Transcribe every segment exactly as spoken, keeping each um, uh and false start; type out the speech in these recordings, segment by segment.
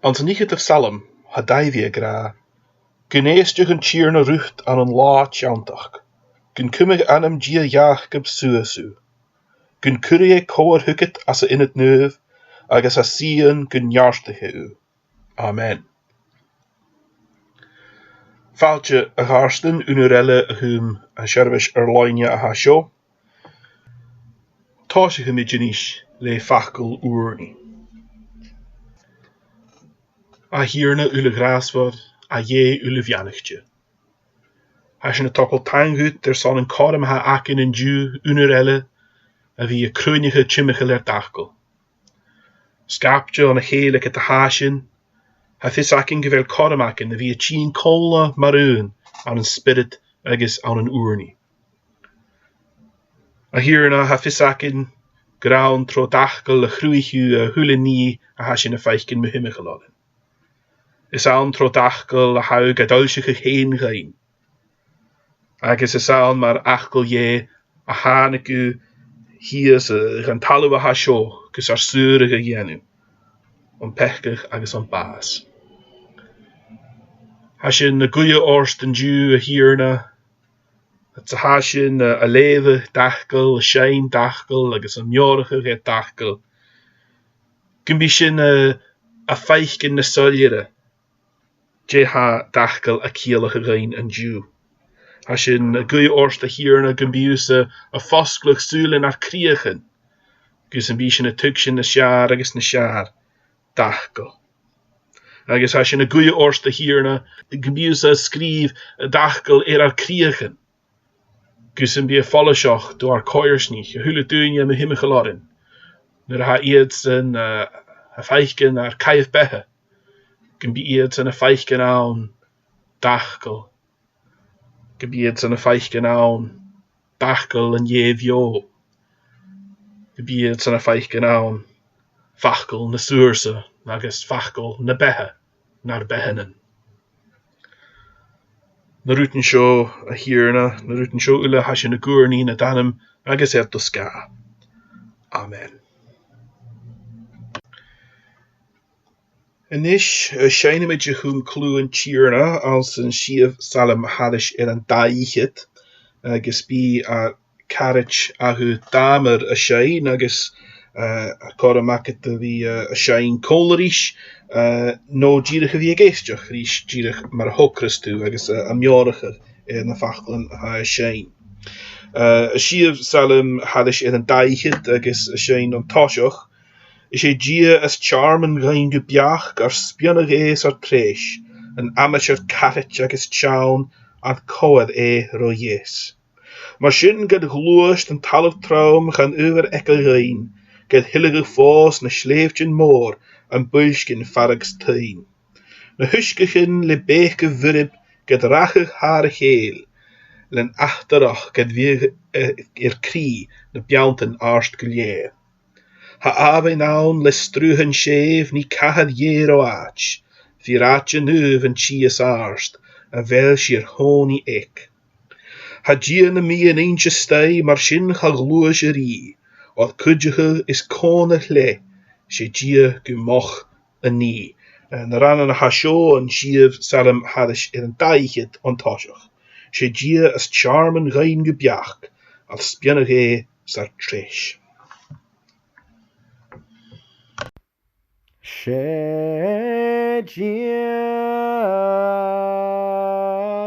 Anns an fhicheadamh Salm, tha Daibhidh ag ràdh: Gun èisteadh an Tighearna riut ann an là teanntachd, gun cumadh ainm Dia Iàcoib suas thu, gun cuireadh e cobhair thugad às an ionad naomh, agus à Sion gun neartaicheadh thu. Amen. Fàilte, a chàirdean, aon uair eile a chum an seirbheis air-loidhne a tha seo. Tòisichidh mi a-nis le facal ùrnaigh. A Thighearna uile-ghràsmhor, a Dhè uile-bheannaichte, tha sinn a' togail taing dhut airson an cothrom a th' againn an-diugh aon uair eile a bhith a' cruinneachadh timcheall air d' fhacal. Sgapte on a chèile ged a tha sinn, tha fios againn gu bheil cothrom againn a bhith a' tighinn còmhla mar aon ann an spiorad agus ann an ùrnaigh. A Thighearna, tha fios againn gur ann tro d' fhacal a chruthaich thu a h-uile nì a tha sinn a' faicinn mu thimcheall oirnn. Is ann tro d' fhacal a tha thu gad fhoillseachadh fhèin dhuinn. Agus is ann mar fhacal Dhè a thàinig thu shìos, eh, dhan talamh a tha seo gus ar saoradh a dhèanamh on pheacadh agus on bhàs. Tha sinn a' guidhe ort an-diugh, a Thighearna, ged a tha sinn, eh, a' leughadh d' fhacal, a' seinn d' fhacal agus a' meòrachadh air d' fhacal, gum bi sinn, eh, a' faicinn nas soilleire dè tha d' fhacal a' ciallachadh dhuinn an-diugh. Tha sinn a' guidhe ort, a Thighearna, gum bi thusa a' fosgladh sùilean ar cridheachan, gus am bi sinn a' tuigsinn nas fheàrr agus nas fheàrr d' fhacal. Agus tha sinn a' guidhe ort, a Thighearna, gum bi thusa a' sgrìobhadh d' fhacal air ar cridheachan, gus am bi e follaiseach do ar coimhearsnaich, a h-uile duine mu thimcheall oirnn, nuair a tha iadsan, eh, a' faicinn ar caitheamh-beatha, gum bi iadsan a' faicinn ann d' fhacal, gum bi iadsan a' faicinn ann d' fhacal an Dè bheò, gum bi iadsan a' faicinn ann facal na saorsa agus facal na beatha nar beathannan. Na rudan seo, a Thighearna, na rudan seo uile, tha sinn ag ùrnaigh nad ainm agus air do sgàth. Amen. A-nis, eh, seinnidh mi a-nis a chum cliù an Tighearna anns an t-siathamh Salm thairis air an dà fhichead, agus bidh ar caraid Aodh Dàmhair a' seinn agus, eh, tha cothrom agad a bhith, eh, a' seinn còmhla ris, eh, no dìreach a bhith ag èisteachd ris dìreach mar a thogras tu agus, eh, a' meòrachadh air na faclan a tha e a' seinn. Eh, an siathamh Salm thairis air an dà fhichead agus a' seinn on toiseach. Is e Dia as teàrman dhuinn gu beachd, ar spionnadh e 's ar treis, an aimsir caraid agus teann, ar cobhair e ro dheas. Mar sin, ged ghluais an talamh trom chan adhbhar eagal dhuinn, ged thilgeadh fòs na slèibhtean mòr am builsgean faireachd 's tuinn. Na h-uisgeachan le beachdachadh mhuirib ged rachadh thar a chèill, len ataireachd ged bhiodh, eh, air crith na beanntan àrd gu lèir. Tha àmhainn ann le sruthan sèimh, nì cathair Dhè ro àit, fìor àite naomh an tì as àird, a bheil sìor-chòmhnaidh aig. Tha Dia nam meadhan innte a-staigh, mar sin cha ghluais a-rìgh, oir cuideachadh is còmhnadh leis, 's e Dia gu moch a nì. Eh, na rannan a tha seo, an siathamh Salm thairis air an dà fhichead on toiseach. 'S e Dia as teàrman dhuinn gu beachd, ar spionnadh e 's ar treis. 'S e Dia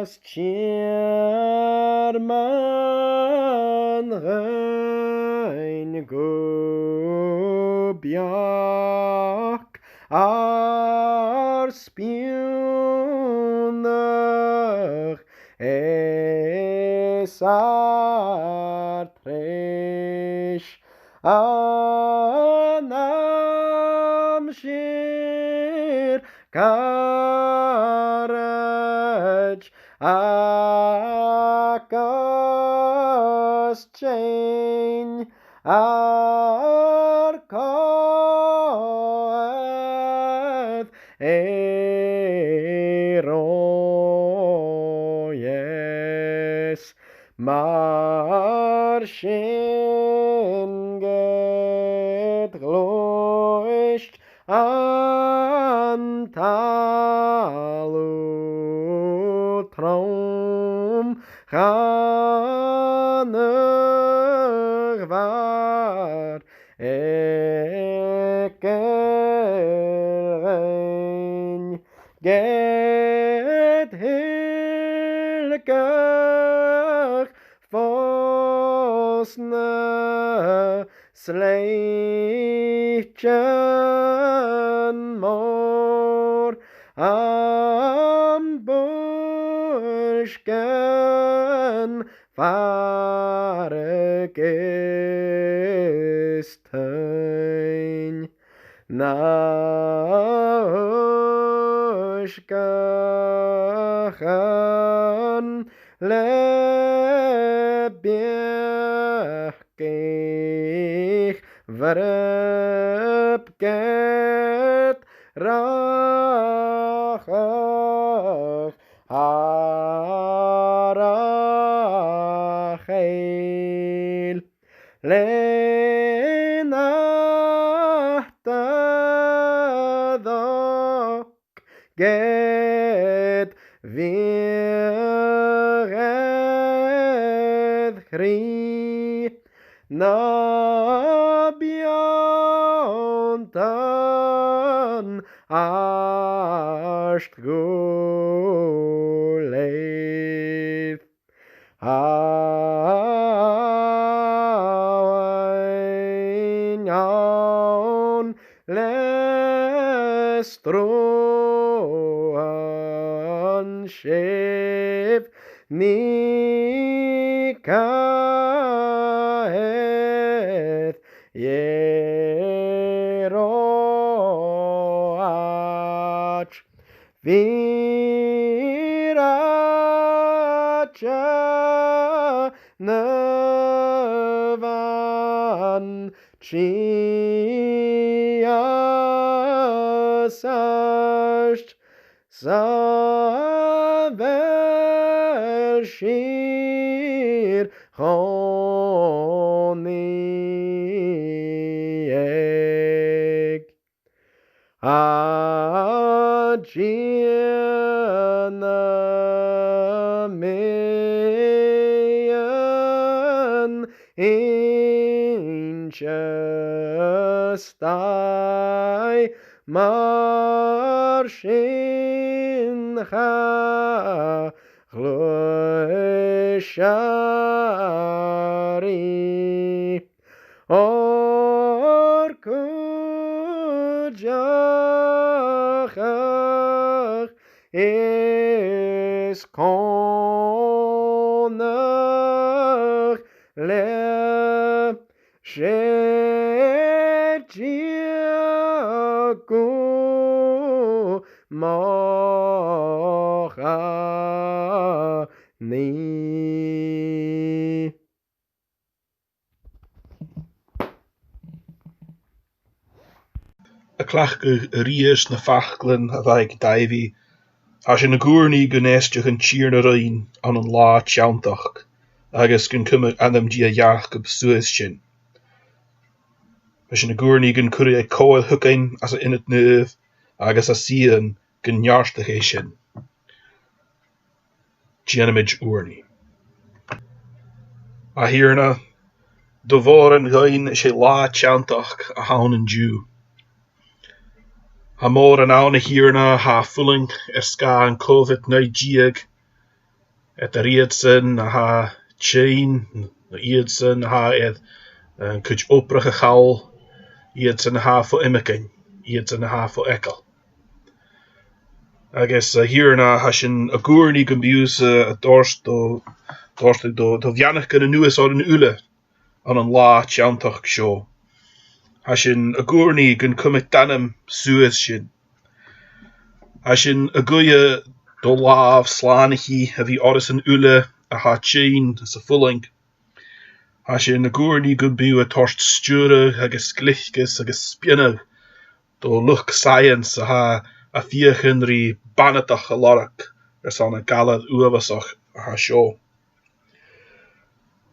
as teàrman dhuinn gu beachd, ar spionnadh e 's ar treis. An aimsir caraid agus teann, ar cobhair e ro dheas. Mar sin ged ghluais an eagal dhuinn, ged thilgeadh fòs na slèitean mòr, am builgean farraig is tuinn. Na h-uisgeachan le beachdachadh bhrib ged rachadh ar a chèile. Len ataireachd ged bhiodh air chrith na beanntan àrd-ghùil air. Àmhainn ann le sruth an sèimh, nì càit dh'èireodh àit. Bhìr àite na bhan tì as àst, 's a bheil sìr chòmhnaidh aig. A Dhia na meadhan, innse 's dòcha mar sin cha ghluaisear i. Oir cuideachd is connadh leibh, 's e Dia gu moch a nì. A' cleachdadh a-rithist na faclan a bha aig Daibhidh, tha sinn ag ùrnaigh gun èisteadh an Tighearna rinn ann an là teanntachd, agus gun cumadh ainm Dhia Iàcoib suas sinn. Tha sinn ag ùrnaigh gun cuir e cobhair thugainn às an ionad naomh, agus à Sion gun neartaicheadh e sinn. Dèanamaid ùrnaigh. A Thighearna, do mhòran dhuinn 's e là teanntachd a th' ann an-diugh. Tha mòran ann, a Thighearna, a tha a' fulang air sgàth an Covid naoi deug, eadar iadsan a tha tinn, no iadsan a tha air, eh, an cuid obrach a chall, iadsan a tha fo iomagain, iadsan a tha fo eagal. Agus, a Thighearna, tha sinn ag ùrnaigh gum bi thusa a' toirt do, toirt do, do bheannachdan a-nuas oirnn uile ann an là teanntachd seo. Tha sinn ag ùrnaigh gun cumadh d' ainm suas sinn. Tha sinn a' guidhe do làmh slànachaidh a bhith orrasan uile a tha tinn is a' fulang. Tha sinn ag ùrnaigh gum bi thu a' toirt stiùireadh agus gliocas agus spionnadh do luchd-saidheans a tha a' feuchainn ri banadach a lorg airson a' ghalar uabhasach a tha seo.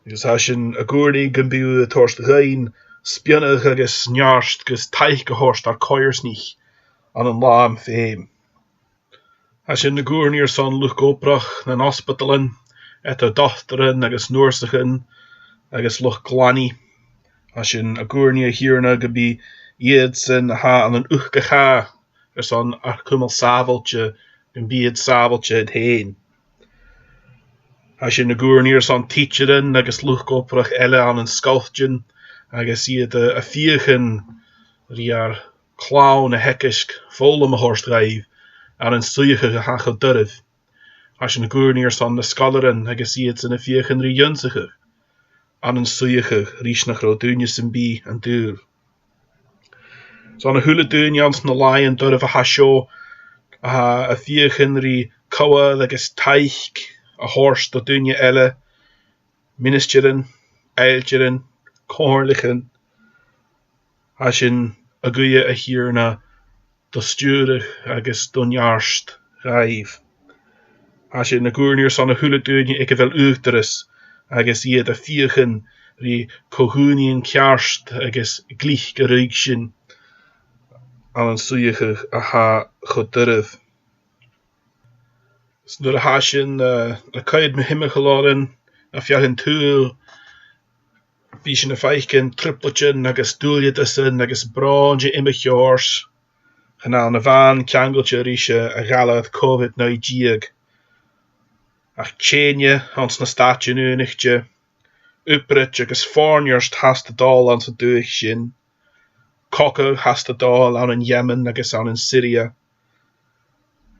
Agus tha sinn ag ùrnaigh gum bi thu a' toirt dhuinn spionnadh agus neart gus taic a thoirt ar coimhearsnaich ann an là am feum. Tha sinn ag ùrnaigh airson luchd-obrach nan ospadalan, eadar dotairean agus nùrsaichean agus luchd-glanaidh, Tha sinn ag ùrnaigh, a Thighearna, gum bi iadsan a tha ann an uchd-chàch airson ar cumail sàbhailte, gum bi iad sàbhailte iad fhèin. Tha sinn ag ùrnaigh airson tidsearan agus luchd-obrach eile ann an sgoiltean, agus iad a, a' feuchainn ri ar clann a theagasg foghlam a thoirt dhaibh ann an suidheachadh a tha cho doirbh. Tha sinn ag ùrnaigh airson na sgoilearan agus iadsan a' feuchainn ri ionnsachadh ann an suidheachadh ris nach robh duine sam bith an dùil. Airson a h-uile duine anns na làithean doirbh a tha seo, a tha a' feuchainn ri comhair agus taic a thoirt do dhaoine eile, ministearan, ailtirean, comhairlichean, tha sinn a' guidhe, a Thighearna, do stiùireadh agus do neart dhaibh. Tha sinn ag ùrnaigh airson a h-uile duine aig a bheil ùghdarras agus iad a' feuchainn ri co-dhùnaidhean ceart agus glic a ruigsinn ann an suidheachadh a tha cho doirbh. Is nuair a tha sinn, eh, a' coimhead mu thimcheall oirnn, a' feuchainn tuil, bidh sinn a' faicinn trioblaidean agus duilgheadasan agus bròn de iomadh seòrsa, chan ann a-mhàin ceangailte ris a' ghalar Covid naoi deug. Ach teine anns na Stàitean Aonaichte, iobraid agus fòirneart fhathast a' dol anns an dùthaich sin, cogadh fhathast a' dol ann an Yemen agus ann an Syria.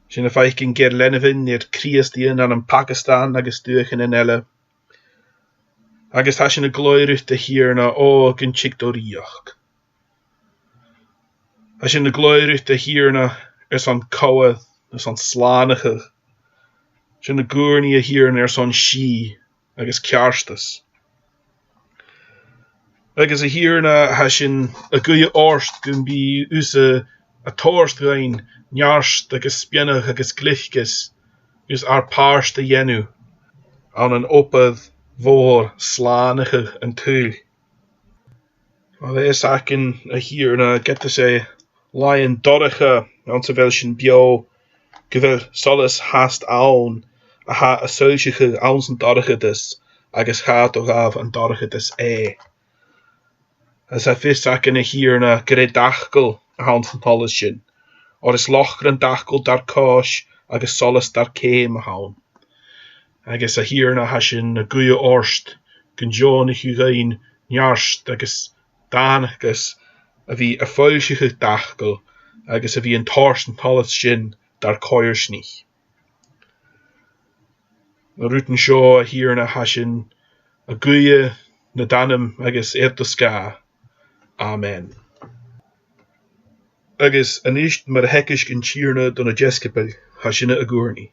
Sinn a' faicinn geir-leanmhainn air Crìosdaidhean ann am Pacastan agus dùthchannan eile. Agus tha sinn a' glaodh riut, a Thighearna, o, gun tig do rìoghachd. Tha sinn a' glaodh riut, a Thighearna, airson comhair, airson slànachadh. Sinn ag ùrnaigh, a Thighearna, airson sìth agus ceartas. Agus, a Thighearna, tha sinn a' guidhe ort gum bi thusa a' toirt dhuinn neart agus spionnadh agus gliocas gus ar pàirt a dhèanamh ann an obair mhòr slànachadh an t-saoghail. Tha fhios againn, a Thighearna, ged as e làithean dorcha anns a bheil sinn beò, gu bheil solas fhathast ann a tha a' soillseachadh anns an dorchadas agus cha do ghabh an dorchadas e. Is tha fios againn, a Thighearna, gur e d' fhacal a th' anns an t-solas sin, oir is lòchran d' fhacal dar cois agus solas dar ceum a th' ann. Agus, a Thighearna, tha sinn a' guidhe ort gun deònaich thu dhuinn neart agus dànachdas a bhith a' foillseachadh d' fhacal agus a bhith an toirt an t-solas sin dar coimhearsnaich. Na rudan seo, a Thighearna, tha sinn a' guidhe nad ainm agus air do sgàth. Amen. Agus a-nis, mar a theagaisg an Tighearna do na deisciobail, tha sinne ag ùrnaigh.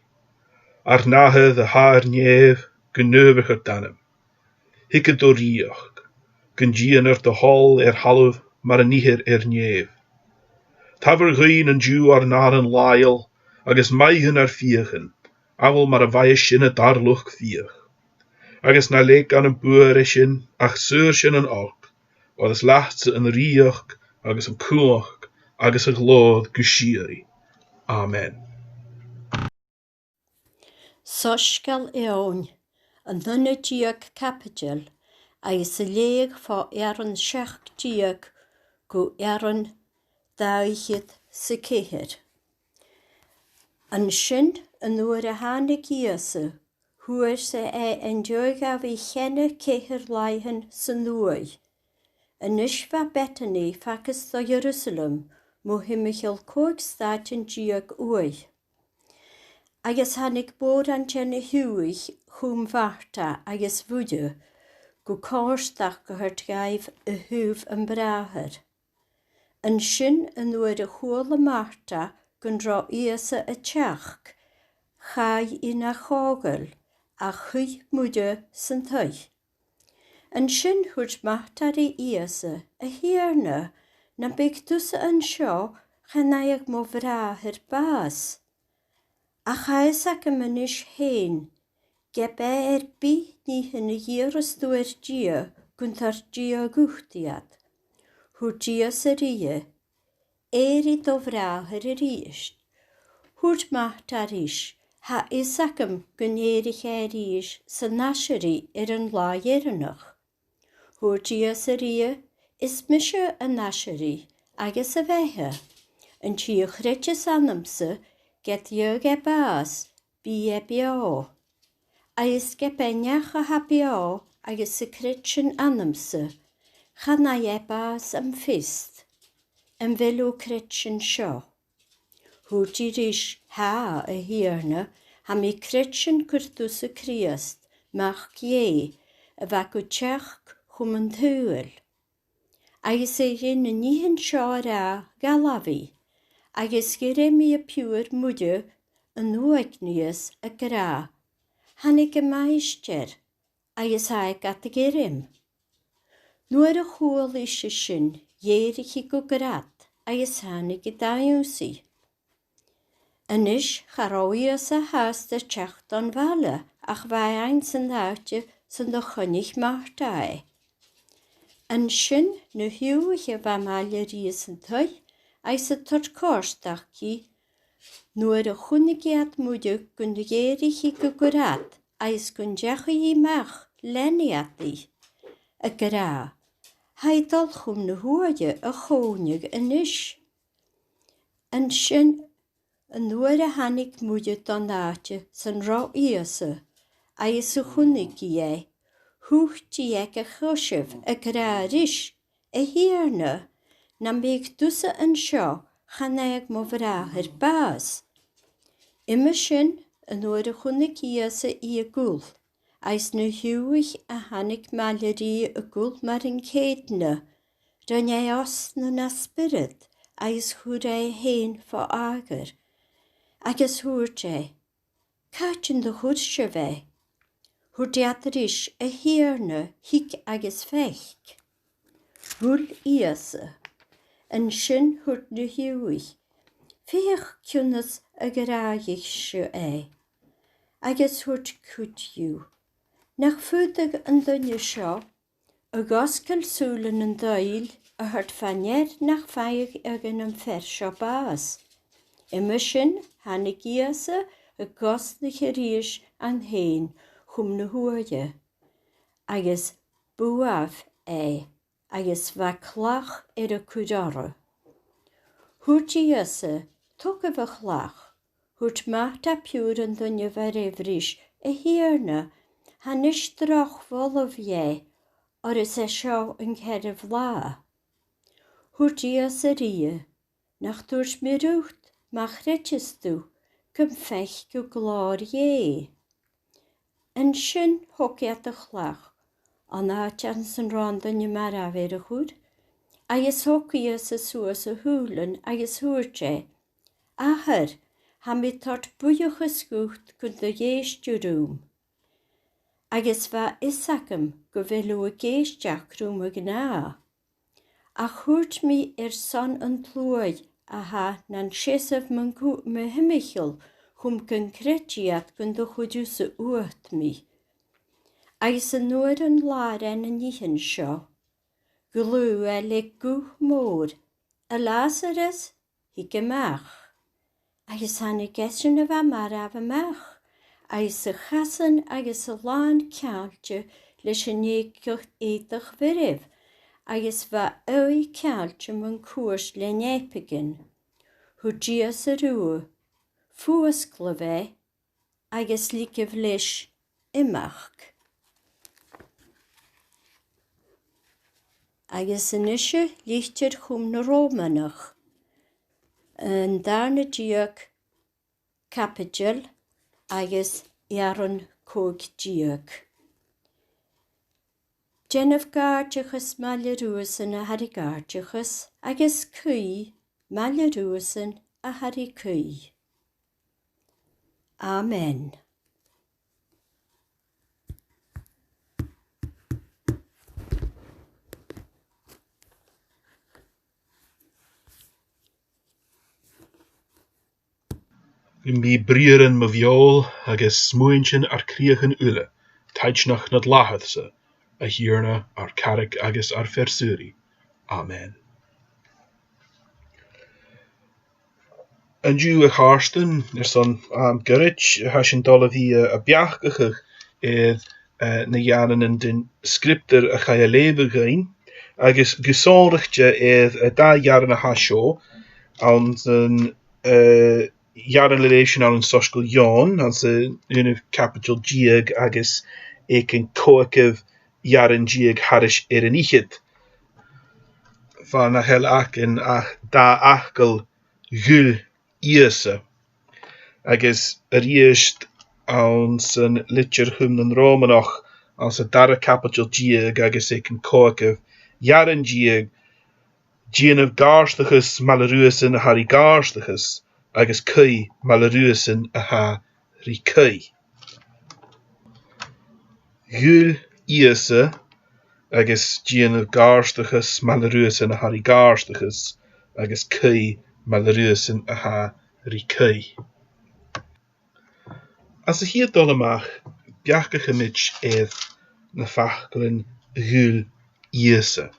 Ar n-Athair a tha air nèamh, gu naomhaichear d' ainm. Thigeadh do rìoghachd, gun dèanar do thoil air thalamh mar a nithear air nèamh. Tabhair dhuinn an-diugh ar n-aran làitheil, agus maith dhuinn ar fiachan, amhail mar a mhaitheas sinne dar luchd-fiach. Agus na leig ann am buaireadh sinn, ach saor sinn on olc, oir is leatsa an rìoghachd agus an cumhachd agus a' ghlòir gu sìorraidh. Amen. Soisgeul Eòin, an aon-deug caibideil, agus a' leughadh bho earrann seachd deug gu earrann dà fhichead 's a ceithir. An sin, an uair a thàinig Ìosa, fhuair e an deagh a bhith cheana ceithir làithean san uaigh. A-nis bha Betani fàgail do Ierusalem mu thimcheall còig stàidean deug uaithe. Agus thàinig mòran de na h-Iùdhaich chum Mharta agus Mhuire, gu comhfhurtachd a thoirt dhaibh a thaobh am bràthar. An sin, an uair a chuala Marta gun robh Ìosa a' teachd, chaidh i na chòmhdhail, ach shuidh Muire san taigh. An sin thuirt Marta ri Ìosa, A Thighearna, nam biodh tusa an seo, chan fhaigheadh mo bhràthair bàs. Ach tha fhios agam a-nis fhèin, ge b' e air bith nithean a dh'iarras tu air Dia gun toir Dia dhut iad. Thuirt Ìosa rithe, Èirigh do bhràthair a-rithist. Thuirt Marta ris, Tha fhios agam gun èirich e a-rithist san aiseirigh air an là dheireannach. Thuirt Ìosa rithe, Is mise an aiseirigh agus a' bheatha. An tì a chreideas annamsa, ged gheibh e bàs, bidh e beò. Agus ge b' e neach a tha beò agus a' creidsinn annamsa, chan fhaigh e bàs am feast. Am bheil thu a' creidsinn seo? Thuirt i ris, tha, a Thighearna, tha mi a' creidsinn gur tusa Crìosd, Mac Dhè, a bha gu teachd chum an t-saoghail. Agus a rinn na nithean seo a ràdh, ghabh i, agus ghairm i a piuthar Mhuire an uaigneas ag ràdh, thàinig am maighstir, agus tha e gad ghairm. Nuair a chuala ise sin, dh'èirich i gu grad, agus thàinig i dha ionnsaigh. A-nis, cha robh Ìosa fhathast air teachd dhan bhaile, ach bha e anns an àite 's an do choinnich Marta e. An sin na h-Iùdhaich a bha maille rithe san taigh, agus a' toirt comhfhurtachd dhi, nuair a chunnaic iad Muire gun do dh'èirich i gu grad, agus gun deachaidh i a-mach, lean iad i, ag ràdh, tha i a' dol chum na h-uaighe a chòmhnaidh a-nis. An sin, an uair a thàinig Muire dhan àite 's an robh Ìosa, agus a chunnaic i e, thuit i aig a choisibh ag ràdh ris, a Thighearna, nam biodh tusa an seo, chan fhaigheadh mo bhràthair bàs. Uime sin, an uair a chunnaic Ìosa i a' gul, agus na h-Iùdhaich a thàinig maille rithe a' gul mar an ceudna, rinn e osna na spiorad agus chuir e e fhèin fo àmhghar. Agus thuirt e, càit an do chuir sibh e? Thuirt iad ris, a Thighearna, thig agus faic. Ghuil Ìosa. An sin thuirt na h-Iùdhaich, feuch cionnas a ghràdhaich sibh e. Agus thuirt cuid dhiubh, nach faodadh an duine seo a dh'fhosgail sùilean an doill a thoirt fa-near nach faigheadh eadhon am fear seo bàs. Uime sin, thàinig Ìosa a dh'fhosgladh a-rithist e fhèin chum na h-uaighe, agus bhuail e, agus bha clach air a cur oirre. Thuirt Ìosa, togaibh a' chlach. Thuirt Marta, piuthar an duine a bha air a bhriseadh, a Thighearna, tha a-nis droch mholadh dheth, oir is e seo an ceathramh là. Thuirt Ìosa rithe, nach tuirt mi riut, ma chreideas tu, gum faic thu glòir Dhè. An sin thog iad a' chlach, an àite anns an robh an duine marbh air a chur, agus thog Ìosa suas a shùilean agus thuirt e, Athair, tha mi a' toirt buidheachas dhut gun do dh'èist thu rium. Agus bha fhios agam gu bheil thu ag èisteachd rium a-ghnàth. Ach thuirt mi airson an t-sluaigh a tha nan seasamh mun cu-, mu thimcheall chum gun creid iad gun do chuir thusa uat mi. Agus an uair an làraich e na nithean seo, ghlaodh e le guth mòr, a Làsaras, thig a-mach. Agus thàinig esan a bha marbh a-mach, agus a chasan agus a làmhan ceangailte leis an eucoch-, eucoch mhairbh, agus bha aghaidh ceangailte mun cuairt le neapagan. Thuirt Ìosa riutha, fuasglaibh e, agus leigibh leis imeachd. Agus a-nise litir chum nan Ròmanach, an dàrna deug caibideil agus earrann còig deug. Dèanaibh gàirdeachas maille riuthasan a tha ri gàirdeachas, agus caoidh maille riuthasan a tha ri caoidh. Amen. Gum bi briathran mo bheòil agus smuaintean ar cridheachan uile taitneach nad làthair-sa, a Thighearna, ar Carraig agus ar Fear-saoraidh. Amen. An-diugh, a chàirdean, airson àm goirid, tha sinn a' dol a bhith, eh, a' beachdachadh air, eh, na dhèanamh den sgriobtar a chaidh a leughadh dhuinn, Agus gu sònraichte air an dà earrann a tha seo, anns an, eh, earrann a leugh sinn ann an Soisgeul Eòin, anns an aonamh caibideil deug agus aig an còigeamh earrann deug thairis air an fhichead. Far nach eil againn ach dà fhacal: ghuil Ìosa. Agus a-rithist anns an litir chum nan Ròmanach, anns an dara caibideil deug agus aig an còigeamh earrann deug: Dèanaibh gàirdeachas maille riùsan a tha ri gàirdeachas, agus caoidh maille riùsan a tha ri caoidh. Ghuil Ìosa, agus dèanaibh gàirdeachas maille riùsan a tha ri gàirdeachas, agus caoidh maille riùsan a tha ri caoidh. Anns a' chiad dol a-mach, beachdaichidh sinn air na faclan ghuil Ìosa.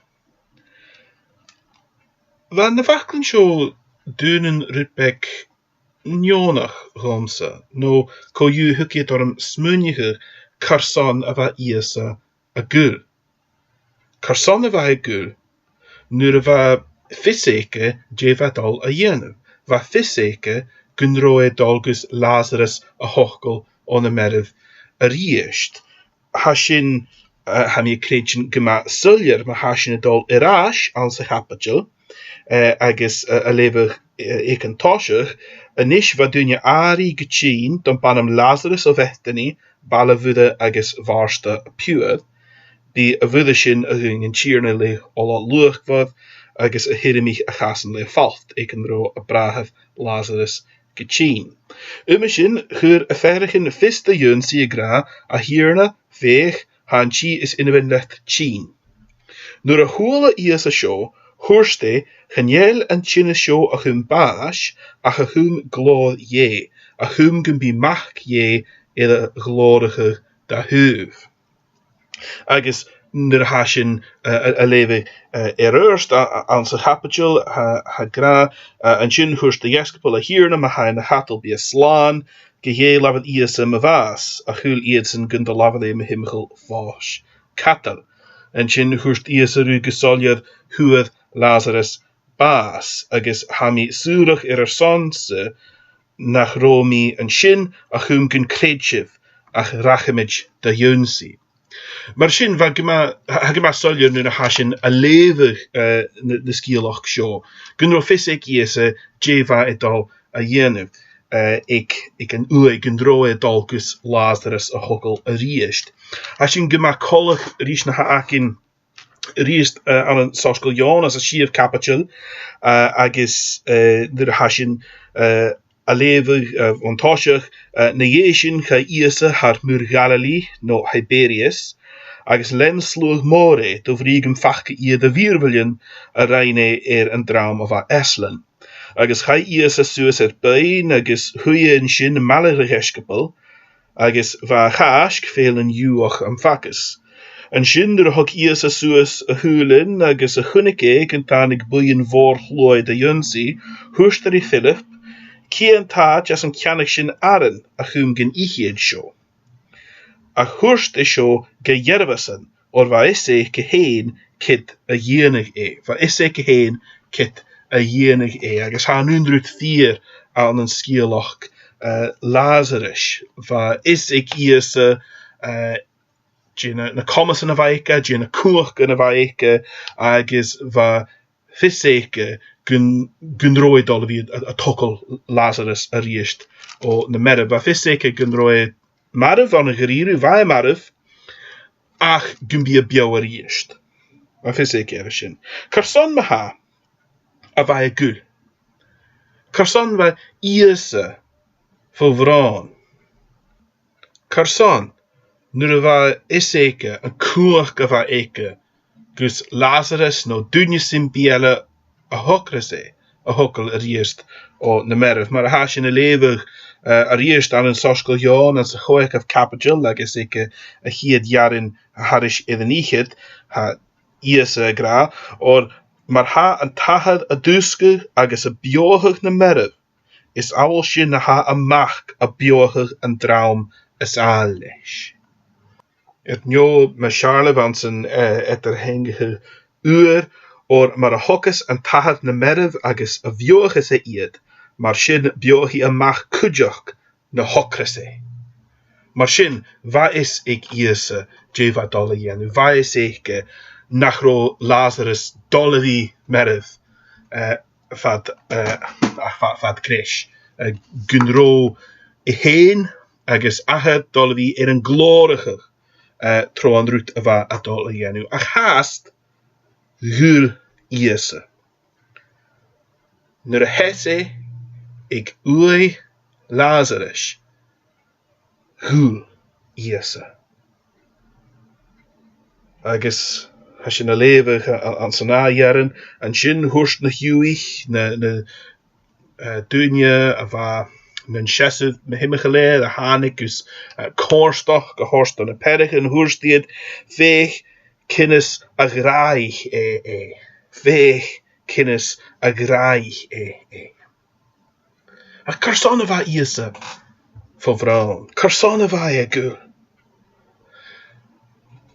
Bha na faclan seo daonnan rud beag neònach dhòmhsa, no co-dhiù thug iad orm smaoineachadh carson a bha Ìosa a' ghuil. Carson a bha e a' ghuil? Nuair a bha fios aige dè bha e a' dol a dhèanamh. Bha fios aige gun robh e a' dol gus Làsaras a thogail o na mairbh a-rithist. Tha sin, eh, tha mi a' creidsinn, gu math soilleir ma tha sinn a' dol air ais anns a' chaibideil, eh, agus, eh, a' leughadh, eh, aig an toiseach: A-nis bha duine àraidh gu tinn, dom b' ainm Làsaras, o Bheatanaich, baile Mhuire agus Mhàrtair a piuthar. Bidh a' Mhuire sin a dh'aon an Tighearna le ola luachmhor, agus a thiormaich a chasan le falt aig an robh a bràthair Làsaras gu tinn. Uime sin, chuir a pheathraichean fios do dh'ionnsaigh ag ràdh: A Thighearna, feuch, tha an tì is inbhean leat tinn. Nuair a chuala Ìosa seo, thuirt e: Chan eil an tinneas seo a chum bàis, ach a chum glòir Dhè, a chum gum bi Mac Dhè air a ghlòrachadh da thaobh. Agus nuair a tha sinn, eh, a, a' leughadh, eh, air adhart a, a, anns a' chaibideil, tha, tha e ag ràdh, eh, An sin thuirt a dheisciobail: A Thighearna, ma tha e na chadal, bidh e slàn. Gu dè labhair Ìosa mu bhàs? A shaoil iadsan gun do labhair e mu thimcheall fois cadail. An sin thuirt Ìosa riutha gu soilleir: Fhuair Làsaras bàs, agus tha mi saorach air ur son-sa nach robh mi an sin a chum gun creidsibh, ach rachamaid do dh'ionnsaigh. Mar sin, bha e gu math, tha e gu math soilleir nuair a tha sinn a' leughadh, eh, na, na sgeulachd seo, gun robh fios aig Ìosa dè bha e a' dol a dhèanamh, eh, aig, aig an uaigh gun robh e a' dol gus Làsaras a thogail a-rithist. Tha sin gu math coltach ris na th' againn a-rithist, eh, ann an Soisgeul Eòin anns an t-siathamh caibideil, eh, agus, eh, nuair a tha sinn, eh, a' leughadh, eh, bhon toiseach, eh, na dhèidh sin chaidh Ìosa thar Muir Ghalile, no Thiberias, agus lean sluagh mòr e, do bhrìgh gum faca iad a mhìorbhailean a rinn e air an dream a bha Aslan. Agus chaidh Ìosa suas air beinn agus shuidh e an sin maille ri dheisciobail, agus bha a Chàisg fèill an fhliuch am fagas. An sin nuair a thog Ìosa suas a shùilean agus a chunnaic e gun tàinig buidheann mhòr shluaigh do dh'ionnsaigh, thuirt e ri Philip: Cia an t-àit' às an ceannaich sinn aran a chum gun ith iad seo? Ach thuirt e seo gu dhearbhasan, oir bha fhios aige fhèin ciod a dhèanadh e. Bha fhios aige fhèin ciod a dhèanadh e. Agus tha an aon rud fìor ann an sgeulachd, eh, Làsarais. Bha fhios aig Ìosa, eh, dè na, na comasan a bha aige, dè na cumhachdan a bha aige, agus bha fios aige gun, gun robh e a' dol a bhith a', a' togail Làsaras a-rithist o na mairbh. Bha fios aige gun robh e marbh ann an da-rìribh, bha e marbh, ach gum bi e beò a-rithist. Bha fios aige air sin. Carson ma-thà a bha e a' gul? Carson bha Ìosa fo bhròn? Carson, nuair a bha fios aige an cumhachd a bha aige gus Làsaras no duine sam bith eile a thogras e, a thogail a-rithist o na mairbh? Mar a tha sinn a' leughadh, eh, a-rithist ann an Soisgeul Eòin anns a' chòigeamh caibideil agus aig a', a' chiad earrann thairis air an fhichead, tha Ìosa ag ràdh: Oir mar a tha an t-Athair a' dùsgadh agus a' beothachadh na mairbh, is amhail sin a tha am Mac a' beothachadh an dream as àill leis. Air neo, mas fheàrr leibh anns an, eh, eadar-theangachadh uair, oir mar a thogas an t-Athair na mairbh agus a bheothaicheas e iad, mar sin beothaichidh e a-mach cuideachd na thogras e. Mar sin, bha fhios aig Ìosa dè bha dol a dhèanamh. Bha fhios aige nach robh Lasarus dol a bhith marbh, eh, fad, eh, ach fa-, fad greis. Eh, gun robh e fhèin agus Athair dol a bhith air an glòrachadh, eh, tro an rud a bha e dol a dhèanamh. Ach fhathast, ghuil Ìosa. Nuair a sheas e aig uaigh Lasarus, ghuil Ìosa. Agus tha sinn a' leughadh a-, a-, anns an ath earrann, an sin thuirt na h-Iùdhaich, na, na, eh, daoine a bha nan seasamh mu thimcheall air, a thàinig gus, eh, comhartachd a thoirt do na peathraichean, thuirt iad, feuch, cionnas a ghràdhaich e e. Feuch, cionnas a ghràdhaich e e. Ach carson a bha Ìosa fo bhròn? Carson a bha e ghuil?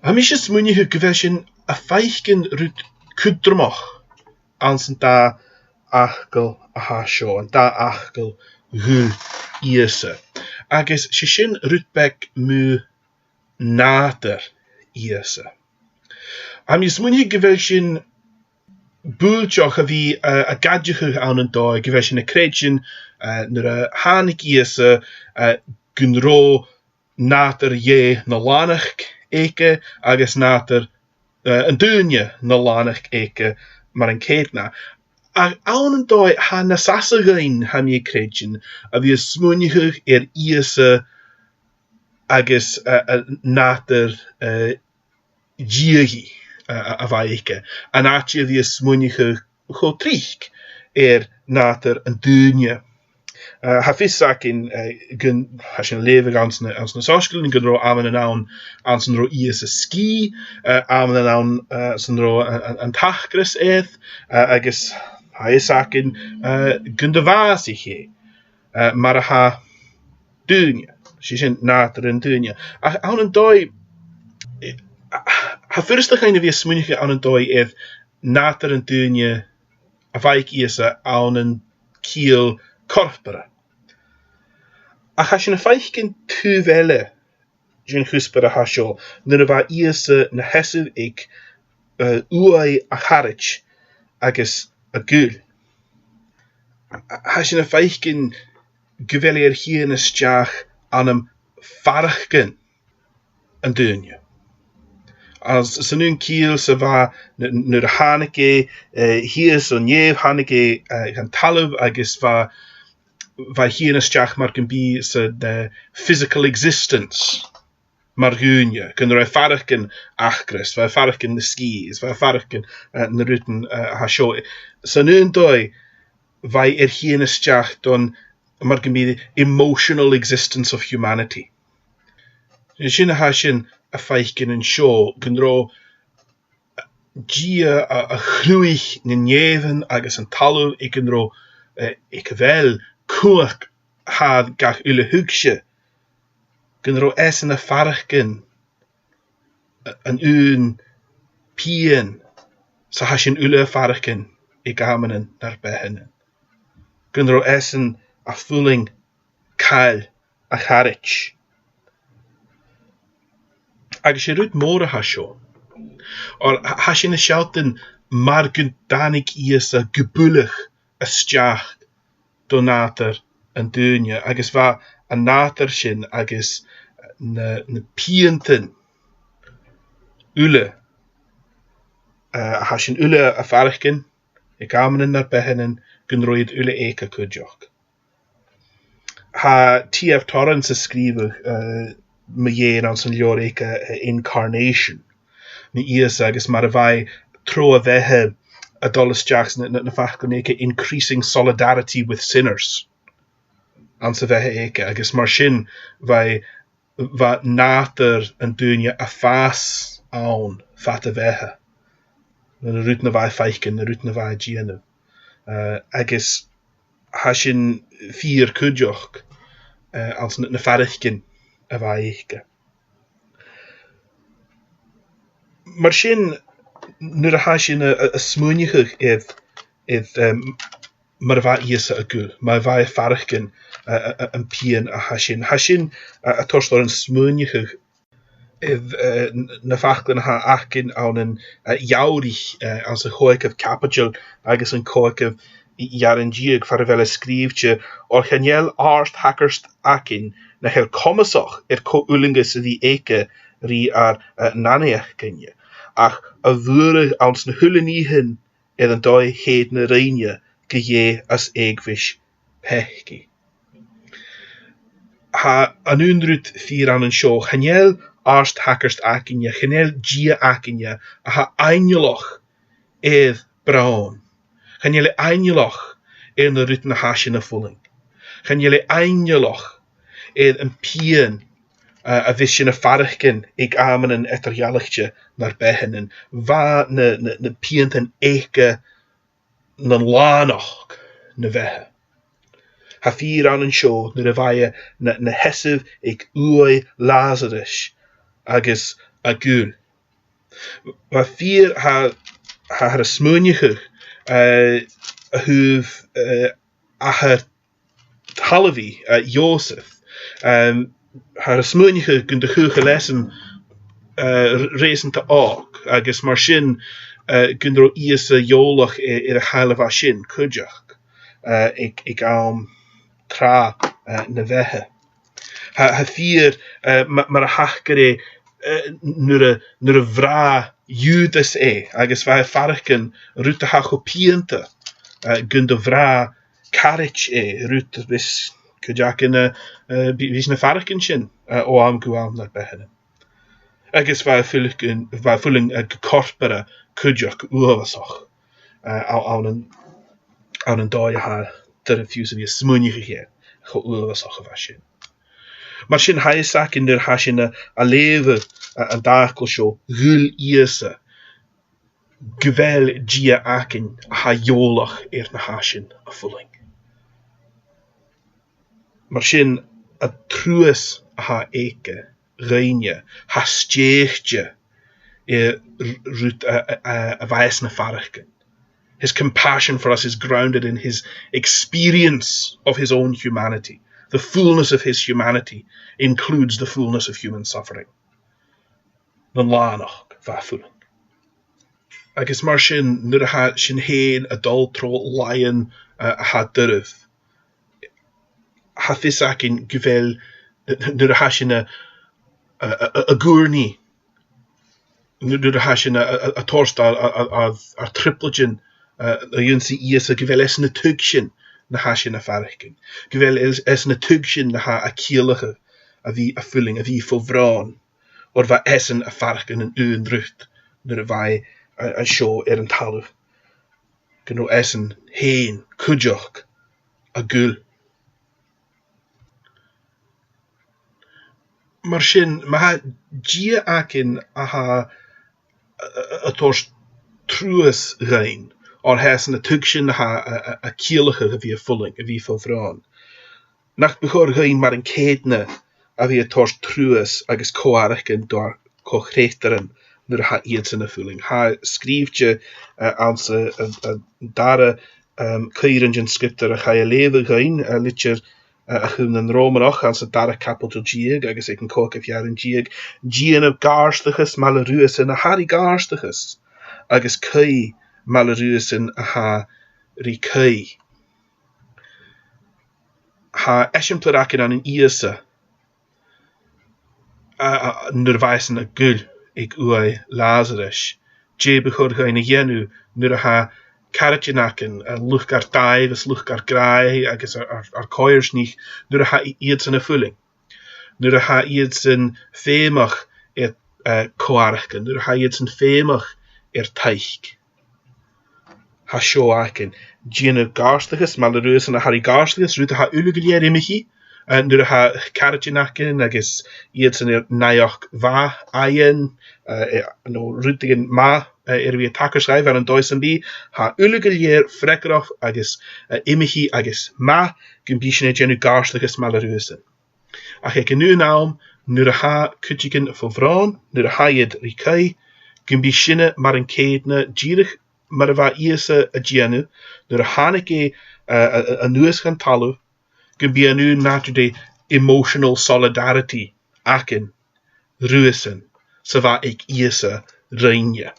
Tha mise a' smaoineachadh gu bheil sinn a' faicinn rud cudromach anns an dà fhacal a tha seo, an dà fhacal ghuil Ìosa. Agus 's e sin rud beag mu nàdar Ìosa. Tha mi a' smaoineachadh gu bheil sinn buailteach a bhith, eh, ag aideachadh ann an dòigh, gu bheil sinn a' creidsinn, eh, nuair a thàinig Ìosa, eh, gun robh nàdar Dhè na lànachd aige agus nàdar, eh, an duine na lànachd aige mar an ceudna. Ach ann an dòigh, tha e nas fhasa dhuinn, tha mi a' creidsinn, a bhith a' smaoineachadh air Ìosa agus, eh, eh, nàdar, eh, Dhia, eh, a, a bha aige, an àite a bhith a' smaoineachadh cho tric air nàdar an duine. Eh, tha fios againn, eh, gun, tha sinn a' leughadh anns na, anns na soisgeulaidhean gun robh amannan ann anns an robh Ìosa sgìth, eh, amannan ann, eh, anns an robh an, an, an t-acras air, eh, agus tha fios againn, eh, gun do bhàsaich e, eh, mar a tha daoine. 'S e sin nàdar an duine. Ach ann an dòigh, eh, tha e furasta dhuinn a bhith a' smaoineachadh ann an dòigh air nàdar an duine a bha aig Ìosa ann an ciall corporra. Ach tha sinn a' faicinn taobh eile den chuspair a tha seo, nuair a bha Ìosa na sheasamh aig, eh, uaigh a charaid agus a ghuil. Tha sinn a' faicinn gu bheil e air tighinn a-steach ann am faireachdainn an duine. Agus san aon chiall 's a bha n-, nuair a thàinig e, eh, shìos o nèamh, thàinig e, eh, dhan talamh agus bha, bha e a' tighinn a-steach mar gum biodh san, eh, physical existence mar dhuine, gun robh e a' faireachdainn acras, bha e a' faireachdainn na sgìth, is bha e a' faireachdainn, eh, na rudan, eh, a tha seo. San aon dòigh, bha e air tighinn a-steach don, mar gum biodh, emotional existence of humanity. Sin a tha sinn a' faicinn an seo, gun robh Dia a, a chruthaich na nèamhan agus an talamh, aig an robh, eh, aig a bheil cumhachd thar gach uile thuigse, gun robh esan a' faireachdainn a-, an aon pian 's a tha sinn uile a' faireachdainn aig amannan nar beathannan. Gun robh esan a' fulang càil a charaid. Agus 's e rud mòr a tha seo. Oir tha, tha sinn a' sealltainn mar gun tàinig Ìosa gu buileach a-steach do nàdar an duine, agus bha an nàdar sin agus na, na piantan uile, eh, a tha sinn uile a' faireachdainn aig amannan nar beathannan, gun robh iad uile aige cuideachd. Tha T F Torrance a' sgrìobhadh, eh, mu dheidhinn anns an leabhar aige, eh, Incarnation, mu Ìosa agus mar a bha e tro a bheatha a' dol a-steach, na, na, na faclan aige, increasing solidarity with sinners anns a' bheatha aige, agus mar sin bha e, bha nàdar an duine a' fàs ann fad a bheatha, na, na rudan a bha e a' faicinn, na rudan a bha e a' dèanamh. Eh, agus tha sin fìor cuideachd, eh, anns na, na faireachdainnean a bha aige. Mar sin, Nuair a tha sinn a, a, a' smaoineachadh air, air, em, mar a bha Ìosa a' gul, mar a bha e a' faireachdainn, a, a, a, am pian a tha sin. Tha sin, a, a' toirt oirnn smaoineachadh air, eh, n-, na faclan a th' againn ann an, eh, Eabhraidhich, eh, anns a' chòigeamh caibideil agus an còigeamh earrann deug, far a bheil e sgrìobhte, oir chan eil àrd-shagart againn nach eil comasach air cò fhulangas a bhith aige ri ar, eh, n-aithneachadh dhuinne, ach a bhuaireadh anns na h-uile nithean air an dòigh cheudna rinne gu lèir às eugmhais peacaidh. Tha an aon rud fìor ann an seo, chan eil àrd-shagart againne, chan eil Dia againne a tha aineolach air bròn. Chan eil e aineolach air na rudan a tha sinn a' fulang. Chan eil e aineolach air am pian, eh, a bhios sinn a' faireachdainn aig amannan eadar-dhealaichte nar beathannan. Bha na, na, na piantan aige nan lànachd na bheatha. Tha fìor ann an seo nuair a bha e na, na sheasamh aig uaigh Làsarais agus a' gul. Bha fìor, tha, tha, tha smaoineachadh, eh, a thaobh, eh, athair Thalmhaidh, eh, Iòsaph. Em, tha smaoineachadh gun do chaochail esan, eh, r-, reusanta òg, agus mar sin, eh, gun robh Ìosa eòlach a-, air a chàil a bha sin cuideachd, eh, aig, aig àm tràth, eh, na bheatha. Tha, tha fìor, eh, ma-, mar a thachair e, eh, nuair a, nuair a bhrath Iùdas e, agus bha e a' faireachdainn rud a tha cho pianta, eh, gun do bhrath caraid e, rud a bhios cuid againn, eh, eh, bi-, bhios na faireachdainn sin, eh, o àm gu àm nar beathannan. Agus bha e a' fulang, bha e a' fulang, eh, gu corporra cuideachd uabhasach, eh, a-, ann an, ann an dòigh a tha doirbh fiù 's a bhith a' smaoineachadh air, cho uabhasach a bha sin. Mar sin, tha fhios againn nuair a tha sinn a', a' leughadh, eh, an t-fhacal seo, ghuil Ìosa, gu bheil Dia againn a tha eòlach air na tha sinn a' fulang. Mar sin, an truas a tha aige dhuinne, tha stèidhichte air r-, rud a, a, a, a bha esan a' faireachdainn. His compassion for us is grounded in his experience of his own humanity. The fullness of his humanity includes the fullness of human suffering. Nan lànachd, bha e a' fulang. Agus mar sin, nuair a tha sinn fhèin a' dol tro làithean, eh, a tha doirbh, tha fios againn gu bheil, nuair a tha sinn a', a', a', a' guidhe, nuair, nuair a tha sinn a', a', a', a' toirt ar, ar, ar, ar, ar trioblaidean, eh, a dh'ionnsaigh Ìosa, gu bheil esan a' tuigsinn na tha sinn a' faireachdainn. Gu bheil es-, esan a' tuigsinn na tha a' ciallachadh a bhith a' fulang, a bhith fo bhròn. Oir bha esan a' faireachdainn an aon rud nuair a bha e, eh, an seo air an talamh. Gun robh esan fhèin cuideachd a' gul. Mar sin, ma tha Dia againn a tha, a, a, a' toirt truas dhuinn, oir tha esan a' tuigsinn na tha a, a, a' ciallachadh a bhith a' fulang, a bhith fo bhròn, nach bu chòir dhuinn mar an ceudna a bhith a' toirt truas agus co-fhaireachdainn dhar co-chreutairean nuair a tha iadsan a' fulang. Tha sgrìobhte, eh, anns a', a', an dara, em, caoran den sgriobtar a chaidh a leughadh dhuinn, eh, litir, eh, a chum nan Ròmanach anns an dara caibideil deug agus aig an còigeamh earrann deug, dèanaibh gàirdeachas maille riuthasan a tha ri gàirdeachas, agus caoidh maille riuthasan a tha ri caoidh. Tha eisimpleir againn ann an Ìosa, a, a, nuair a bha esan a' gul aig uaigh Làsarais. Dè bu chòir dhuinn a dhèanamh nuair a tha caraidean againn, a, luchd ar dàimh is luchd ar gràidh agus ar, ar, ar coimhearsnachd, nuair a tha i-, iadsan a' fulang? Nuair a tha iadsan feumach air, eh, co-fhaireachdainn, nuair a tha iadsan feumach air taic. Tha seo againn. Dèanaibh gàirdeachas maille riuthasan a tha ri gàirdeachas, rud a tha uile gu lèir iomchaidh, eh, nuair a tha caraidean againn agus iadsan air naidheachd mhath fhaighinn, eh, eh, no rudeigin math, eh, air a bhith a' tachairt dhaibh ann an dòigh sam bith, tha uile gu lèir freagarrach agus, eh, iomchaidh agus math gum bi sinn a' dèanamh gàirdeachas maille riuthasan. Ach aig an aon àm, nuair a tha cuideigin fo bhròn, nuair a tha iad ri caoidh, gum bi sinne mar an ceudna dìreach mar a bha Ìosa a' dèanamh nuair a thàinig e, eh, a, a, a-nuas dhan talamh, gum bi an aon nàdar de emotional solidarity againn riuthasan 's a bha aig Ìosa rinne.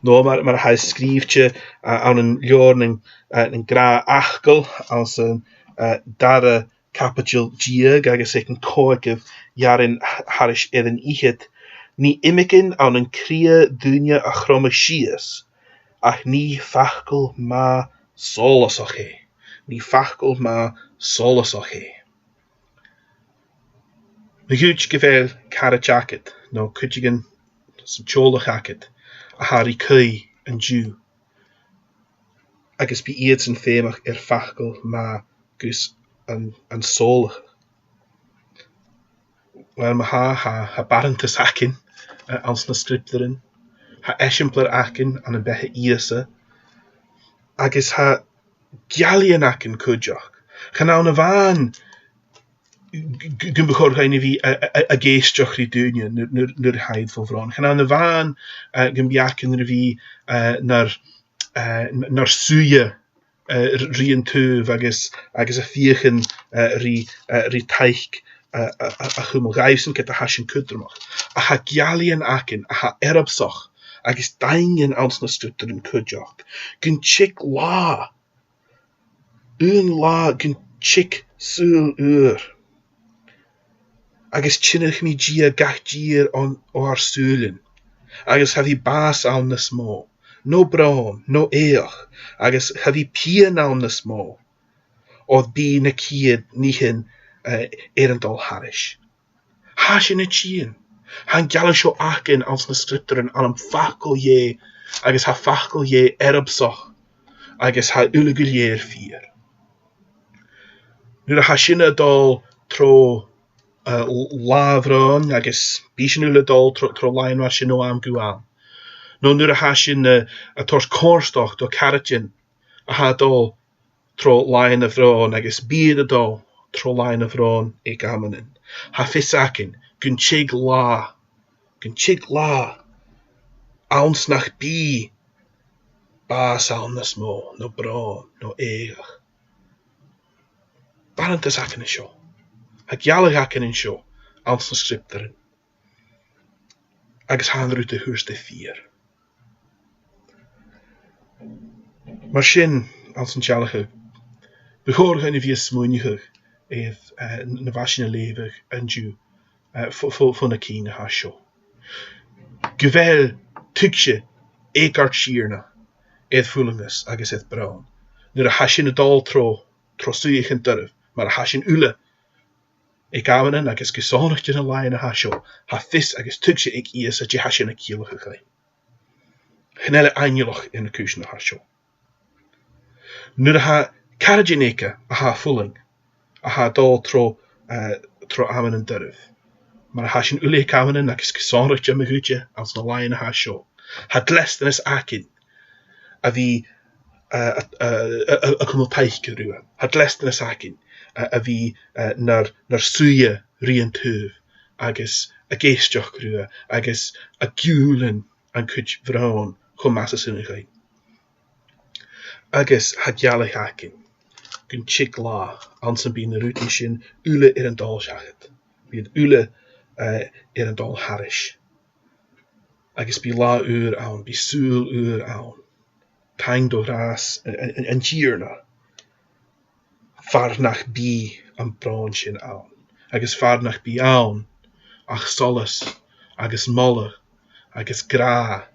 No mar, mar a tha sgrìobhte, eh, ann an leabhar nan, eh, nan Gnàth-fhacal anns an, eh, dara caibideil deug agus aig an còigeamh earrann thairis air an fhichead: Nì iomagain ann an cridhe daoine a chromadh sìos, ach nì facal math solasach e. Nì facal math solasach e. Ma dh'fhaodte gu bheil caraid agad, no cuideigin san teaghlach agad, a tha ri caoidh an-diugh, agus bidh iadsan feumach air facal math gus an, an sòlachadh. Uill, ma-thà, tha, tha barrantas againn, eh, anns na Sgriobtairean. Tha eisimpleir againn ann am beatha Ìosa, agus tha geallaidhean againn cuideachd. Chan ann a-mhàin g-, g-, gum bu chòir dhuinn a bhith a, a, a, ag èisteachd ri daoine nuair, nuair, nuair a tha iad fo bhròn. Chan ann a-mhàin, eh, gum bi againn ri bhith, eh, nar, eh, n-, nar suidhe, eh, r-, ri an taobh agus, agus a' feuchainn, eh, ri, eh, ri taic, eh, a, a, a chumail dhaibhsan ged a tha sin cudromach. Ach tha geallaidhean againn a tha earbsach agus daingeann anns na Sgriobtairean cuideachd. Gun tig là, aon là gun tig saoghal ùr, agus tionndaidh mi Dia gach dìor on, o ar sùilean, agus cha bhi bàs ann nas mò, no bròn, no èigheach, agus cha bhi pian ann nas mò, oir bidh na ciad nithean, eh, air an dol thairis. Tha sin a' tighinn. Tha an gealladh seo againn anns na Sgriobtairean ann am facal Dhè, agus tha facal Dhè earbsach, agus tha uile gu lèir fìor. Nuair a tha sinne a' dol tro, eh, là bhròin, agus bidh sinn uile a' dol tro, tro làithean mar sin o àm gu àm. No nuair a tha sinn, eh, a' toirt comhartachd do charaidean a tha a' dol tro làithean a' bhròin agus bidh iad a' dol tro làithean a' bhròin aig amannan. Tha fios againn gun tig là, gun tig là anns nach bi bàs ann nas mò, no bròn, no èigheach. Barrantas againn an seo. Tha gealladh againn an seo anns na Sgriobtairean. Agus tha an rud a thuirt e fìor. Mar sin, anns an t-sealladh, bu chòir dhuinn a bhith a' smaoineachadh air, eh, na bha sinn a' leughadh an-diugh, eh, fo, fo, fo na cinn a tha seo. Gu bheil tuigse aig ar Tighearna air fulangas agus air bròn. Nuair a tha sinn a' dol tro, tro suidheachan doirbh, mar a tha sinn uile aig amannan agus gu sònraichte na làithean a tha seo, tha fios agus tuigse aig Ìosa dè tha sin a' ciallachadh dhuinn. Chan eil e aineolach air na cùisean a tha seo. Nuair a tha caraidean aige a tha a' fulang, a tha a' dol tro, eh, tro amannan doirbh, mar a tha sinn uile aig amannan agus gu sònraichte ma dh'fhaodte anns na làithean a tha seo, tha dleastanas againn a bhith, eh, a, a, a, a, a' cumail taic riutha. Tha dleastanas againn, eh, a bhith, eh, nar, nar suidhe ri an taobh agus ag èisteachd riutha agus a' giùlan an cuid bhròin cho math 's as urrainn dhuinn. Agus tha gealladh againn gun tig là anns am bi na rudan sin uile air an dol seachad. Bidh iad uile, eh, air an dol thairis. Agus bidh là ùr ann, bidh saoghal ùr ann. Taing do ghràs an, an, an, an Tighearna. Far nach bi am bròn sin ann, agus far nach bi ann ach solas, agus moladh, agus gràdh,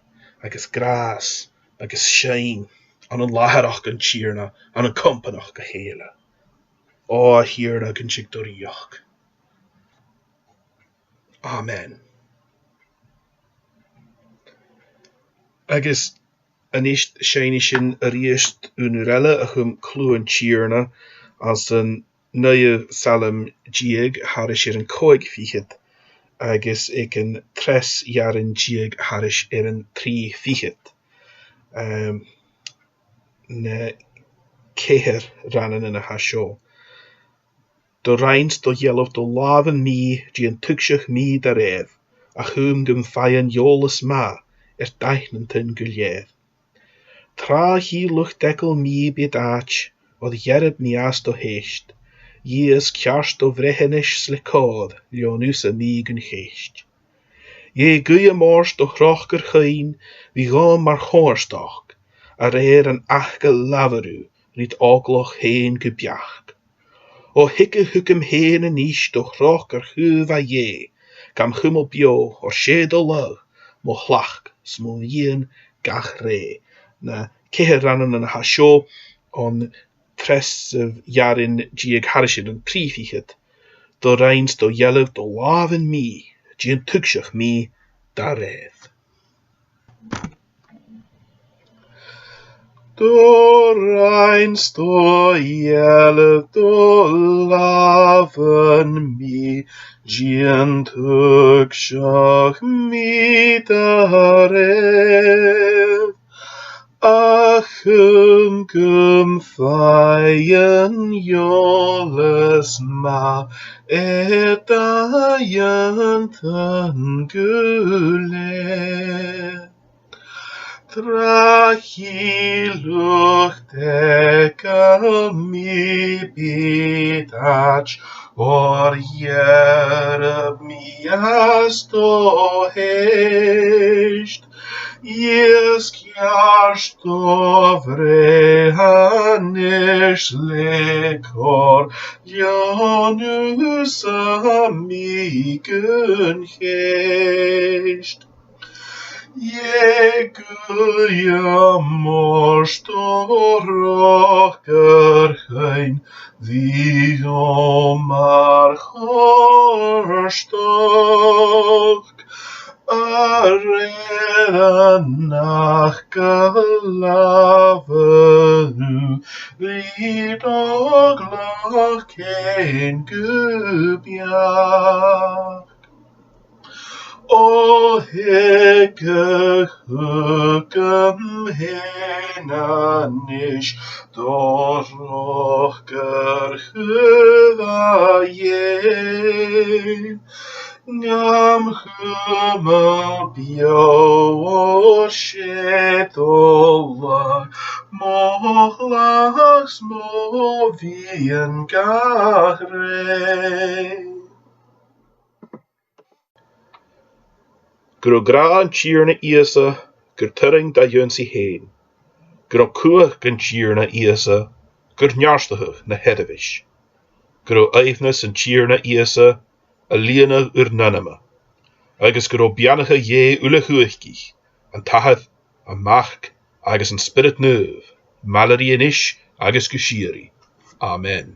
agus gràs, agus seinn, ann an làthaireachd an Tighearna, ann an companachd a chèile. Ò, a Thighearna, gun tig do rìoghachd. Amen. Agus a-nis seinnidh sinn a-rithist aon uair eile a chum cliù an Tighearna anns an naoidheamh Salm deug thairis air an còig fichead agus aig an treas earrann deug thairis air an trì fichead. Ehm, na ceithir rannan a tha seo. Do rinn 's do dhealbh do làmhan mi, dèan tuigseach mi da rèir. a chum gum faigh an eòlas math air d' aithneantan gu lèir. Tràth a chì luchd-eagail mi bid àit, oir ghearr mi às do theist, dhìochuimhnich do bhreitheanas le còir, leòn thusa mi gun cheist. Dh'èigh guidhe mòr do thròcair chaoin, bhith dhomh mar chomhfhurtachd, a rèir an fhacail labhraidh, rid òglach fhèin gu beachd. O thig thugam fhèin a-nis do thròcair chaomh, a Dhè, gam chumail beò, oir 's e do lagh mo thlachd 's mo mhiann gach rè. Na ceithir rannan a tha seo on treas earrann deug thairis air an trì fichead. Do rinn 's do dhealbh do làmhan mi, dèan tuigseach mi da rèir. Do rinn 's do dhealbh do làmhan mi, dèan tuigseach mi da rèir. A chum gum faigh an eòlas math air d' aithneantan gu lèir. Tràth a chì luchd-eagail mi bid àit, oir ghearr mi às do theist. Dhìochuimhnich do bhreitheanas le còir, leòn thusa mi gun cheist. Dh'èigh guidhe mòr do thròcair chaoin, bhith dhomh mar chomhfhurtachd, a rèir an fhacail labhraidh, rid òglach fhèin gu beachd. O thig thugam fhèin a-nis do thròcair chaomh, a Dhè, gam chumail beò, oir 's e do lagh mo thlachd 's mo mhiann gach rè. Gun robh gràdh an Tighearna Ìosa gur toirinn dha ionnsaigh fhèin, gun robh cumhachd an Tighearna Ìosa gur neartachadh na sheirbheis, gun robh aoibhneas an Tighearna Ìosa a' lìonadh ur n-anama, agus gun robh beannachadh Dhè uile-chumhachdaich, an t-Athair, am Mac agus an Spiorad Naomh, maille ribh a-nis agus gu sìorraidh. Amen.